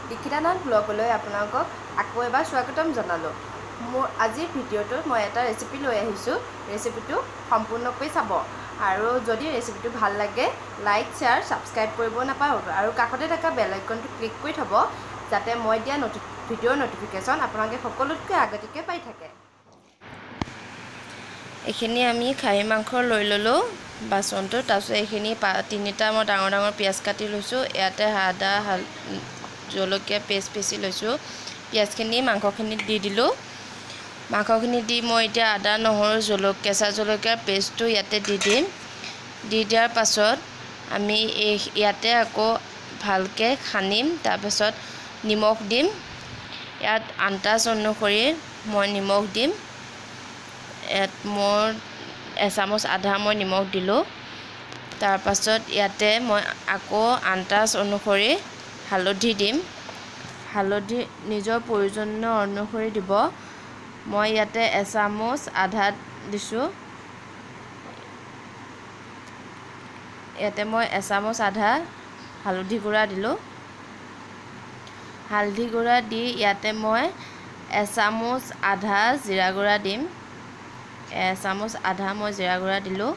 দীক্ষিতা নাথ ব্লগলৈ আপোনালোকক আকৌ এবাৰ স্বাগতম জনালোঁ। মোৰ আজিৰ ভিডিঅ'টোত মই এটা ৰেচিপি লৈ আহিছোঁ। ৰেচিপিটো সম্পূৰ্ণকৈ চাব আৰু যদি ৰেচিপিটো ভাল লাগে লাইক, শ্বেয়াৰ, ছাবস্ক্ৰাইব কৰিব নাপাহৰিব আৰু কাষতে থকা বেল আইকনটো ক্লিক কৰি থ'ব যাতে মই দিয়া ভিডিঅ'ৰ ন'টিফিকেশ্যন আপোনালোকে সকলোতকৈ আগতীয়াকৈ পাই থাকে। এইখিনি আমি খাহী মাংস লৈ ল'লোঁ বাচনটো। তাৰপিছত এইখিনি তিনিটা মই ডাঙৰ ডাঙৰ পিঁয়াজ কাটি লৈছোঁ। ইয়াতে আদা, জলকীয়া পেষ্ট পিচি লৈছোঁ। পিঁয়াজখিনি মাংসখিনিত দি দিলোঁ। মাংসখিনি দি মই এতিয়া আদা, নহৰু, কেঁচা জলকীয়াৰ পেষ্টটো ইয়াতে দি দিম। দি দিয়াৰ পাছত আমি এই ইয়াতে আকৌ ভালকৈ সানিম। তাৰপাছত নিমখ দিম। ইয়াত আন্দাজ অনুসৰি মই নিমখ দিম। ইয়াত মোৰ এচামুচ আধা মই নিমখ দিলোঁ। তাৰপাছত ইয়াতে মই আকৌ আন্দাজ অনুসৰি হালধি দিম। হালধি নিজৰ প্ৰয়োজনীয় অনুসৰি দিব। মই ইয়াতে এচামুচ আধা দিছোঁ। ইয়াতে মই এচামুচ আধা হালধি গুড়া দিলোঁ। হালধি গুড়া দি ইয়াতে মই এচামুচ আধা জিৰা গুড়া দিম। এচামুচ আধা মই জিৰা গুড়া দিলোঁ।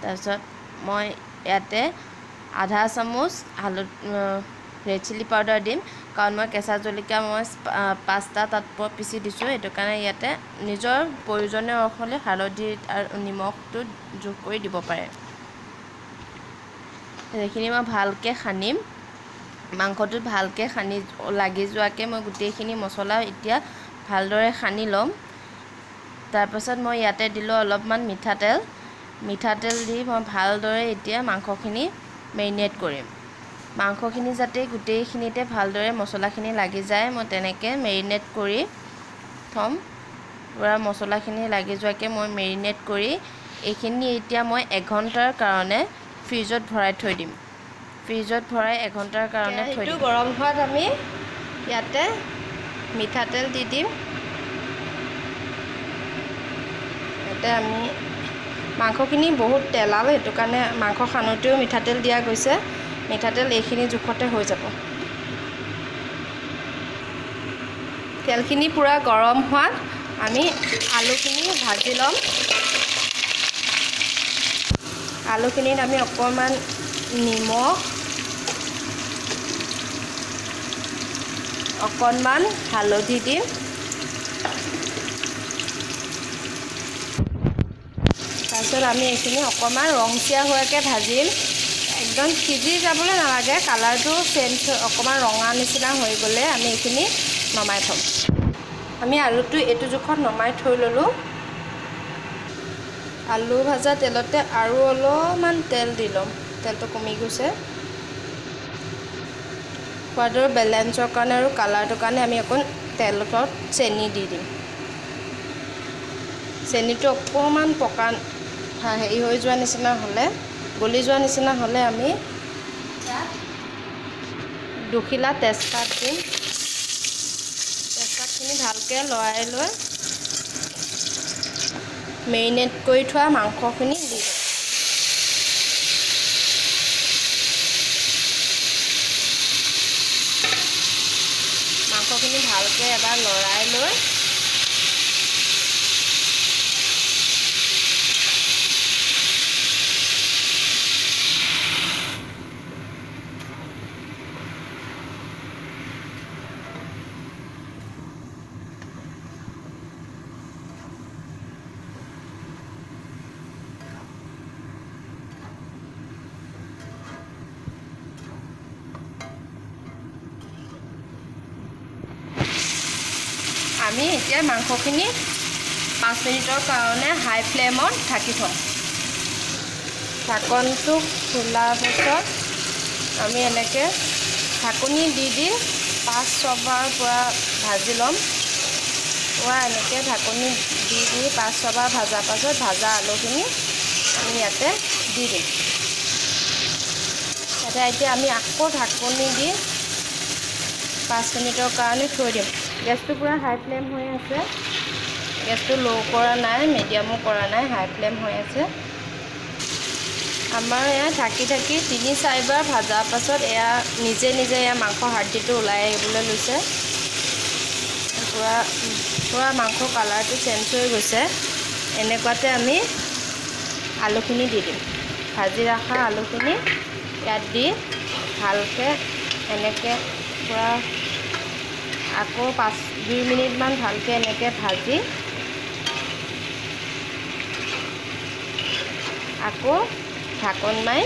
তাৰপিছত মই ইয়াতে আধা চামুচ ৰেড চিলি পাউডাৰ দিম, কাৰণ মই কেঁচা জলকীয়া মই 5টা তাত মই পিচি দিছোঁ। সেইটো কাৰণে ইয়াতে নিজৰ প্ৰয়োজনীয় অনুসৰি হালধি আৰু নিমখটো যোগ কৰি দিব পাৰে। সেইখিনি মই ভালকৈ সানিম। মাংসটোত ভালকৈ সানি লাগি যোৱাকৈ মই গোটেইখিনি মছলা এতিয়া ভালদৰে সানি ল'ম। তাৰপাছত মই ইয়াতে দিলোঁ অলপমান মিঠাতেল। মিঠাতেল দি মই ভালদৰে এতিয়া মাংসখিনি মেৰিনেট কৰিম। মাংসখিনি যাতে গোটেইখিনিতে ভালদৰে মছলাখিনি লাগি যায় মই তেনেকৈ মেৰিনেট কৰি থ'ম। পূৰা মছলাখিনি লাগি যোৱাকৈ মই মেৰিনেট কৰি এইখিনি এতিয়া মই এঘণ্টাৰ কাৰণে ফ্ৰিজত ভৰাই থৈ দিম। ফ্ৰিজত ভৰাই এঘণ্টাৰ কাৰণে থৈ দিম। গৰম হোৱাত আমি ইয়াতে মিঠাতেল দি দিম। ইয়াতে আমি মাংসখিনি বহুত তেলাল, সেইটো কাৰণে মাংস সানোতেও মিঠাতেল দিয়া গৈছে। মিঠাতেল এইখিনি জোখতে হৈ যাব। তেলখিনি পূৰা গৰম হোৱাত আমি আলুখিনি ভাজি ল'ম। আলুখিনিত আমি অকণমান নিমখ, অকণমান হালধি দিম। তাৰপিছত আমি এইখিনি অকণমান ৰংচীয়া হোৱাকৈ ভাজিম। একদম সিজি যাবলৈ নালাগে, কালাৰটো চেঞ্জ অকণমান ৰঙা নিচিনা হৈ গ'লে আমি এইখিনি নমাই থ'ম। আমি আলুটো এইটো জোখত নমাই থৈ ল'লোঁ। আলু ভাজা তেলতে আৰু অলপমান তেল দি ল'ম। তেলটো কমি গৈছে। সোৱাদৰ বেলেঞ্চৰ কাৰণে আৰু কালাৰটোৰ কাৰণে আমি অকণ তেলত চেনি দি দিম। চেনিটো অকণমান পকা হেৰি হৈ যোৱা নিচিনা হ'লে, গলি যোৱা নিচিনা হ'লে আমি দুখিলা তেজপাত দিম। তেজপাতখিনি ভালকৈ লৰাই লৈ মেৰিনেট কৰি থোৱা মাংসখিনি দি দিম। মাংসখিনি ভালকৈ এবাৰ লৰাই লৈ আমি এতিয়া মাংসখিনি 5 মিনিটৰ কাৰণে হাই ফ্লেমত ঢাকি থ'ম। ঢাকনটো খোলাৰ পাছত আমি এনেকৈ ঢাকনি দি দি 5-6বাৰ পূৰা ভাজি ল'ম। পূৰা এনেকৈ ঢাকনি দি দি 5-6বাৰ ভজাৰ পাছত ভাজা আলুখিনি আমি ইয়াতে দি দিম। ইয়াতে এতিয়া আমি আকৌ ঢাকনি দি 5 মিনিটৰ কাৰণে থৈ দিম। গেছটো পূৰা হাই ফ্লেম হৈ আছে। গেছটো ল' কৰা নাই, মিডিয়ামো কৰা নাই, হাই ফ্লেম হৈ আছে। আমাৰ এয়া ঢাকি ঢাকি 3-4 বাৰ ভজাৰ পাছত এয়া নিজে নিজে এয়া মাংস হাৰ্ডিটো ওলাই আহিবলৈ লৈছে। পূৰা মাংস কালাৰটো চেঞ্জ হৈ গৈছে। এনেকুৱাতে আমি আলুখিনি দি দিম। ভাজি ৰখা আলুখিনি ইয়াত দি ভালকৈ এনেকৈ পূৰা আকৌ 2 মিনিটমান ভালকৈ এনেকৈ ভাজি আকৌ ঢাকন মাৰি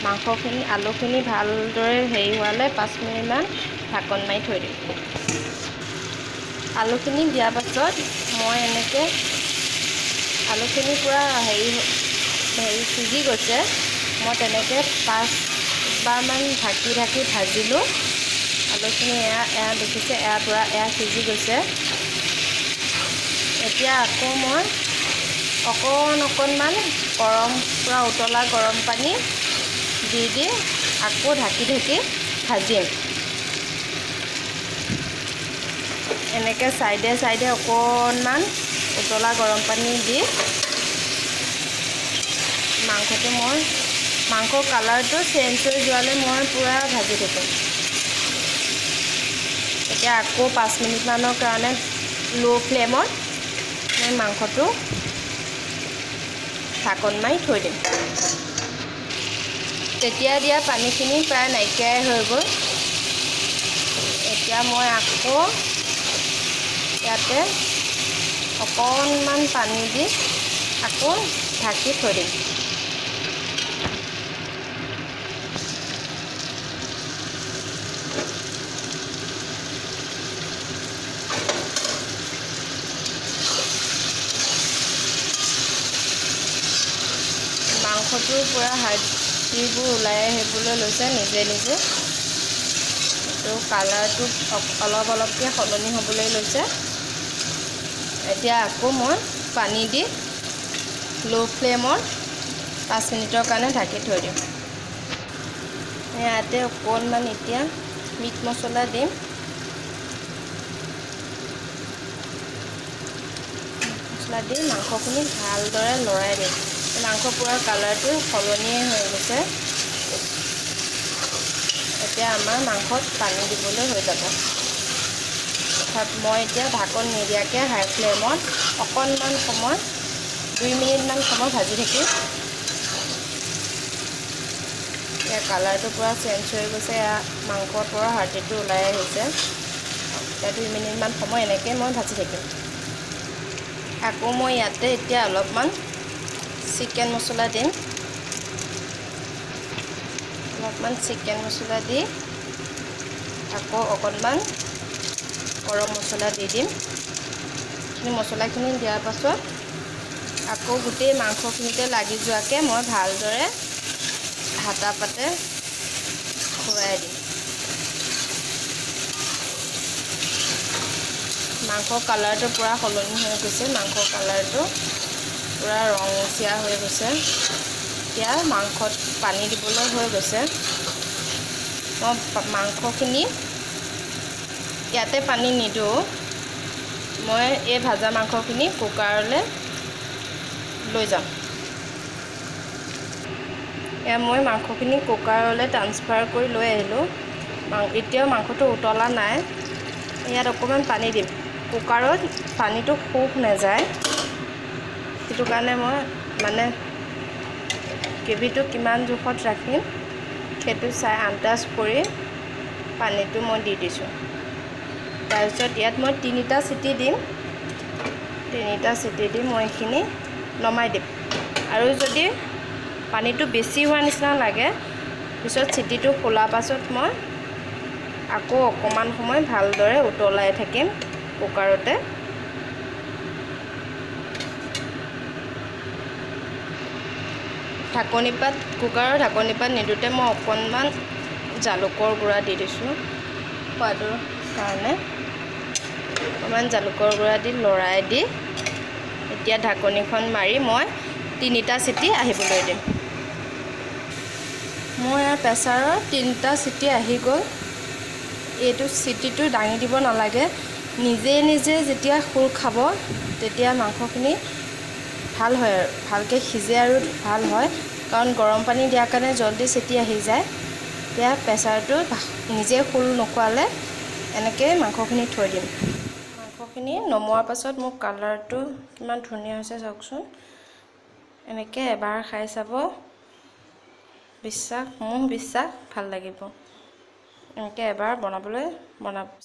মাংসখিনি আলুখিনি ভালদৰে হেৰি হোৱালৈ 5 মিনিটমান ঢাকন মাৰি থৈ দিম। আলুখিনি দিয়াৰ পাছত মই এনেকৈ আলুখিনি পূৰা হেৰি হেৰি সিজি গৈছে। মই তেনেকৈ 5 বাৰমান ঢাকি ঢাকি ভাজিলোঁ আলুখিনি। এয়া এয়া দেখিছে, এয়া পূৰা এয়া সিজি গৈছে। এতিয়া আকৌ মই অকণ অকণমান গৰম, পূৰা উতলা গৰম পানী দি দি আকৌ ঢাকি ঢাকি ভাজিম। এনেকৈ ছাইডে ছাইডে অকণমান উতলা গৰম পানী দি মাংসটো মই মাংসৰ কালাৰটো চেঞ্জ হৈ যোৱালৈ মই পূৰা ভাজি থাকিম। এতিয়া আকৌ 5 মিনিটমানৰ কাৰণে ল' ফ্লেমত মই মাংসটো ঢাকন মাৰি থৈ দিম। তেতিয়া দিয়া পানীখিনি প্ৰায় নাইকিয়াই হৈ গ'ল। এতিয়া মই আকৌ ইয়াতে অকণমান পানী দি আকৌ ঢাকি থৈ দিম। মাংসটোৰ পূৰা হাৰ্ডিবোৰ ওলাই আহিবলৈ লৈছে নিজে নিজে। এইটো কালাৰটো অলপ অলপকৈ সলনি হ'বলৈ লৈছে। এতিয়া আকৌ মই পানী দি ল' ফ্লেমত 5 মিনিটৰ কাৰণে ঢাকি থৈ দিম। ইয়াতে অকণমান এতিয়া মিট মছলা দিম। মছলা দি মাংসখিনি ভালদৰে লৰাই দিম। মাংস পূৰা কালাৰটো সলনিয়ে হৈ গৈছে। এতিয়া আমাৰ মাংসত পানী দিবলৈ হৈ যাব। অৰ্থাৎ মই এতিয়া ঢাকন নিদিয়াকৈ হাই ফ্লেমত অকণমান সময়, 2 মিনিটমান সময় ভাজি থাকিম। এতিয়া কালাৰটো পূৰা চেঞ্জ হৈ গৈছে। এয়া মাংসৰ পৰা হাৰ্ডিটো ওলাই আহিছে। এতিয়া 2 মিনিটমান সময় এনেকৈ মই ভাজি থাকিম। আকৌ মই ইয়াতে এতিয়া অলপমান চিকেন মছলা দিম। অলপমান চিকেন মছলা দি আকৌ অকণমান গৰম মছলা দি দিম। মছলাখিনি দিয়াৰ পাছত আকৌ গোটেই মাংসখিনিতে লাগি যোৱাকৈ মই ভালদৰে হাতা পাতে ঘূৰাই দিম। মাংসৰ কালাৰটো পূৰা সলনি হৈ গৈছে। মাংসৰ কালাৰটো পূৰা ৰঙচীয়া হৈ গৈছে। এতিয়া মাংসত পানী দিবলৈ হৈ গৈছে। মই মাংসখিনি ইয়াতে পানী নিদিওঁ। মই এই ভাজা মাংসখিনি কুকাৰলৈ লৈ যাম। এয়া মই মাংসখিনি কুকাৰলৈ ট্ৰান্সফাৰ কৰি লৈ আহিলোঁ। এতিয়াও মাংসটো উতলা নাই। ইয়াত অকণমান পানী দিম। কুকাৰত পানীটো শুক নাযায়, সেইটো কাৰণে মই মানে গ্ৰেভিটো কিমান জোখত ৰাখিম সেইটো চাই আন্দাজ কৰি পানীটো মই দি দিছোঁ। তাৰপিছত ইয়াত মই তিনিটা চিটি দিম। তিনিটা চিটি দি মই এইখিনি নমাই দিম। আৰু যদি পানীটো বেছি হোৱা নিচিনা লাগে, পিছত চিটিটো খোলাৰ পাছত মই আকৌ অকণমান সময় ভালদৰে উতলাই থাকিম কুকাৰতে। ঢাকনিপাত, কুকাৰৰ ঢাকনিপাত নিদিওঁতে মই অকণমান জালুকৰ গুড়া দি দিছোঁ সোৱাদৰ কাৰণে। অকণমান জালুকৰ গুড়া দি লৰাই দি এতিয়া ঢাকনিখন মাৰি মই তিনিটা চিটি আহিবলৈ দিম। মোৰ ইয়াৰ প্ৰেছাৰৰ তিনিটা চিটি আহি গ'ল। এইটো চিটিটো দাঙি দিব নালাগে। নিজে নিজে যেতিয়া খোল খাব, তেতিয়া মাংসখিনি ভাল হয় আৰু ভালকৈ সিজে আৰু ভাল হয়। কাৰণ গৰম পানী দিয়াৰ কাৰণে জল্দি চিটি আহি যায়। এতিয়া প্ৰেছাৰটো নিজে খোল নোখোৱালে এনেকৈ মাংসখিনি থৈ দিম। মাংসখিনি নমোৱাৰ পাছত মোৰ কালাৰটো কিমান ধুনীয়া হৈছে চাওকচোন। এনেকৈ এবাৰ খাই চাব, বিশ্বাস মোৰ বিশ্বাস ভাল লাগিব। এনেকৈ এবাৰ বনাবলৈ বনাব।